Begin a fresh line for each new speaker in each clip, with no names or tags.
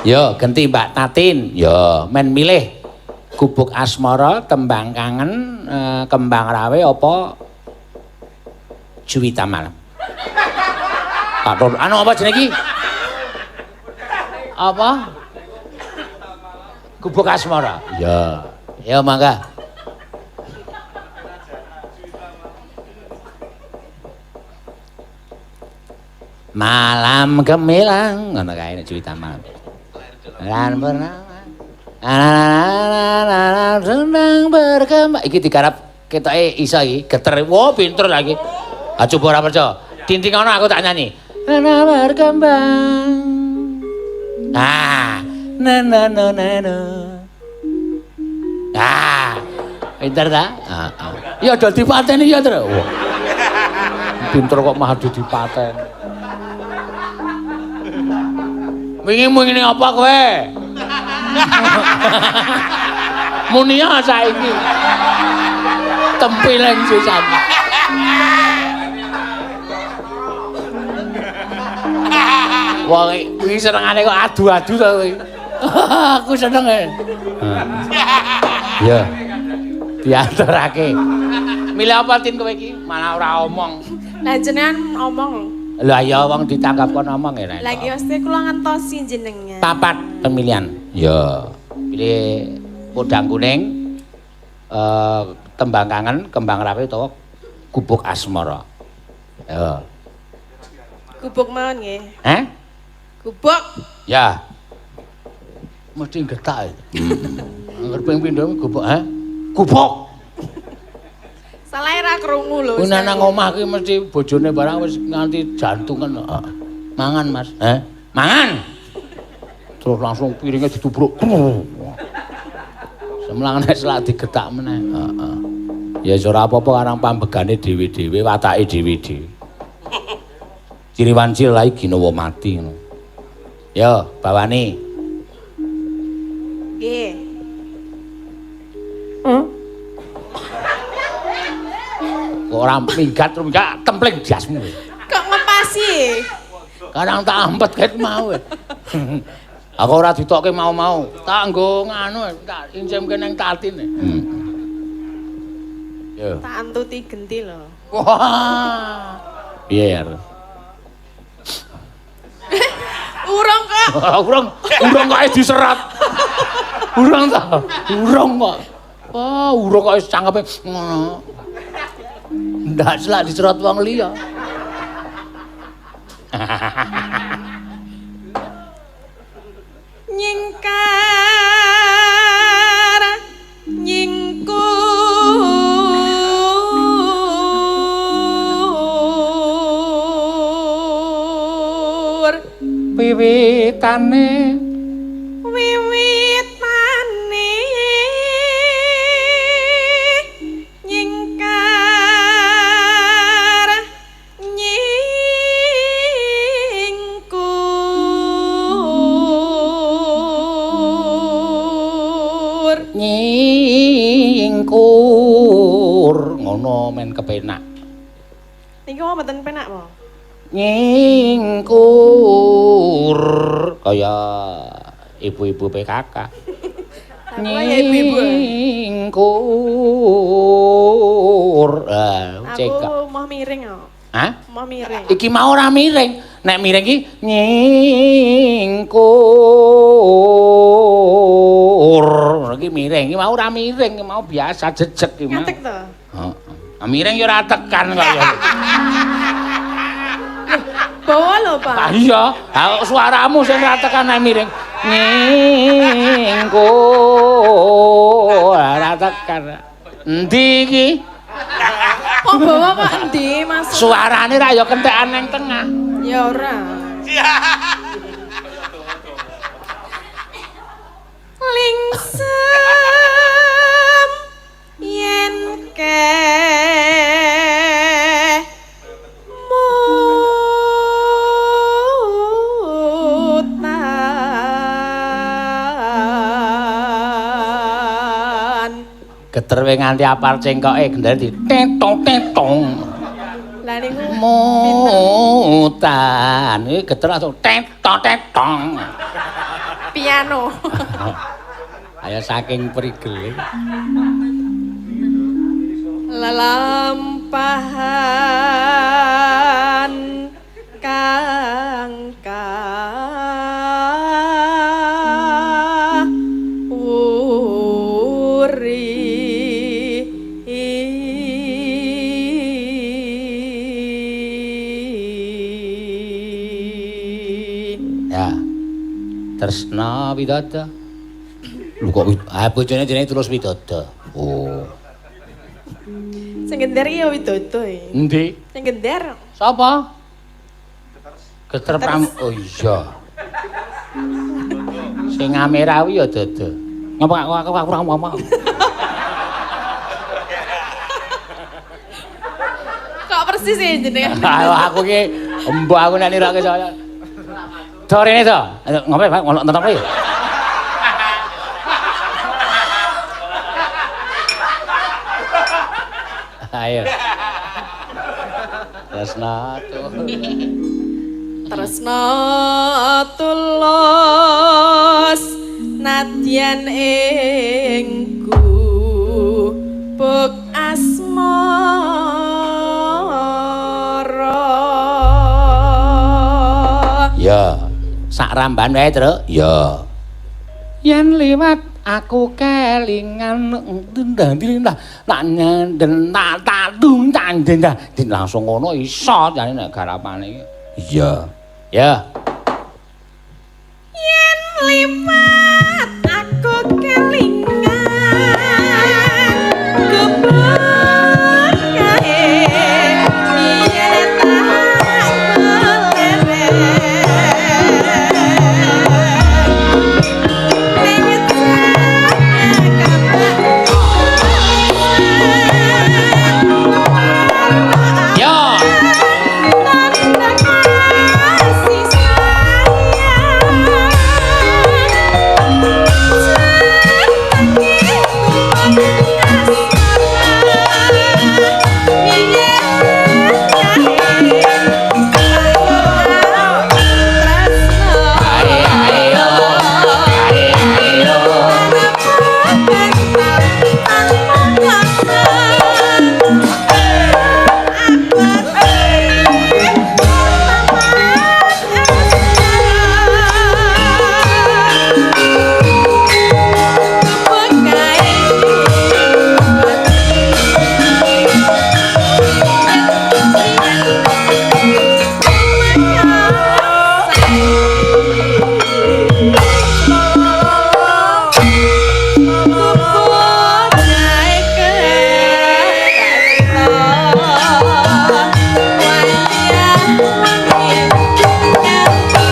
Yo, genti Mbak Tatin. Yo, men milih Gubuk Asmara, Tembang Kangen, Kembang Rawe apa Juwita Malam. Pak Tur, anu apa jenenge iki? Apa? Gubuk Asmara. Ya. Ya mangga. Malam gemilang ngono kae nek Juwita Malam. Lan pernah senang berkembang. Iki digarap ketoke iso iki, geter. Wah, pinter lagi. Ah coba ora percaya. Tinting ngono aku tak nyanyi. Nana berkembang. Ah, na na na na na. Ah, pinter ta? Heeh. Ya do dipateni ya, Tru. Wah. Pinter kok malah dipateni. Wingi muni apa kowe? Munia saiki. Tempilen sisan. Wong kuwi senengane kok adu-adu to kuwi. Aku seneng e. Ya. Diaturake. Milih apa Tin kowe iki? Malah ora omong.
Lah jenengan omong lho.
Lah ya wong ditanggap kon omong ya.
Lah iki mesti kula ngentosi jenengan.
Papat pemilihan. Ya. Pilih Podang Kuning, Tembang Kangen, Kembang Rawe utawa Gubuk Asmara. Ya.
Gubuk mawon nggih.
Heh?
Gubuk.
Ya. Mesti getak. Angger ping pindho gubuk, heh? Gubuk.
Salah ra krungu lho.
Kuwi nang omah ki mesti bojone barang wis nganti jantungan. Mangan, Mas. Heh? Mangan. Terus langsung piringnya ditubruk. Semlang nek selak digetak meneh. Heeh. Ya wis ora apa-apa karang pambegane dhewe-dhewe, watake dhewe-dhewe. Ciriwanci lai ginawa mati ngono. Yo, bawane.
Nggih.
Kok ora minggat minggat templing jasmu.
Kok ngepasi?
Karang tak ampet ket mau. Aku ora ditokke mau-mau. Tak nggo nganu, tak incemke nang Tatin. Yo.
Tak antuti genti lho.
Wah. Piye ya?
Urung kok.
Urung, urung kok diserat. Urung ta? Urung kok. Wah, urung kok wis cangkeme ngono. Ndak selak diserot wong liya.
Nyingkar nyingkur
wiwitane
wiwitane nyingkar nyingkur
nyingkur ngono men kepenak.
Niki mau mboten penak po?
Nyingkur kaya ibu-ibu PKK.
Ibu-ibu.
Nyingkur. Ah, cekak.
Aku mau miring kok.
Hah?
Mau miring.
Iki mau ora miring. Nek miring iki nyingkur. Iki miring, iki mau ora miring, iki mau biasa jejeg iki mau.
Ngantek to?
Heeh. Ah, miring ya ora tekan kok ya.
Bawa lho, Pak.
Ah iya, ha suaramu sing ora tekan nek miring. Nyingkur ora tekan. Endi iki?
Kok bawa kok endi, Mas?
Suarane ra ya kentekan nang tengah.
Ya ora. Lingsem yen ke mutan.
Geter we nganti apal cengkoke gendere di tetong tetong.
Lah niku
mutan. Iki geter langsung tetong tetong.
Piano.
Ayo saking prigele.
Lelampahan kang kawuri.
Ya. Tresna Widada. Lho kok bojone jenenge Tulus Widada. Oh.
Sing gender iki ya Widodo iki.
Endi?
Sing gender.
Sapa? Geter Pram. Oh iya. Sing ngamera kuwi ya Dodo. Ngapa aku ora ngomong.
Kok persis ya jenengan?
Ayo aku ki mbok aku nek nirake saya. Do rene to. Ngopo Pak ngono nonton kowe? Ayo. Tresna tulus.
Tresna tulus nadyan ing gubuk asmara.
Ya, sak ramban wae, Truk. Ya. Yen liwat aku kelingan ndang ndang tak nyenden tak tak dung tak ndang langsung ngono iso jane nek garapane iki. Iya. Ya.
Yen liwat aku kelingan gubuk kae yen tak keleren.
Ya.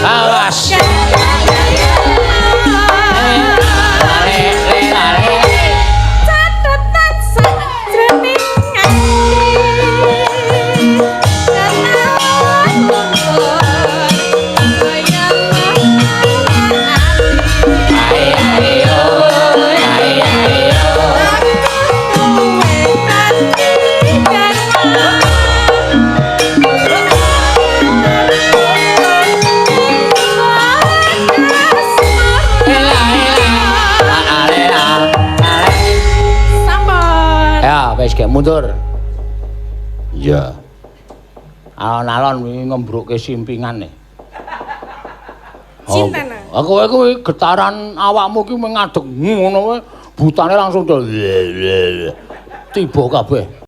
Awas.
Sampun.
Ya, wis gek mundur. Iya. Alon-alon wingi ngembrukke simpingan e.
Cinta, nah.
Aku kuwi getaran awakmu ki mung ngadeg ngono wae, butane langsung do tiba kabeh.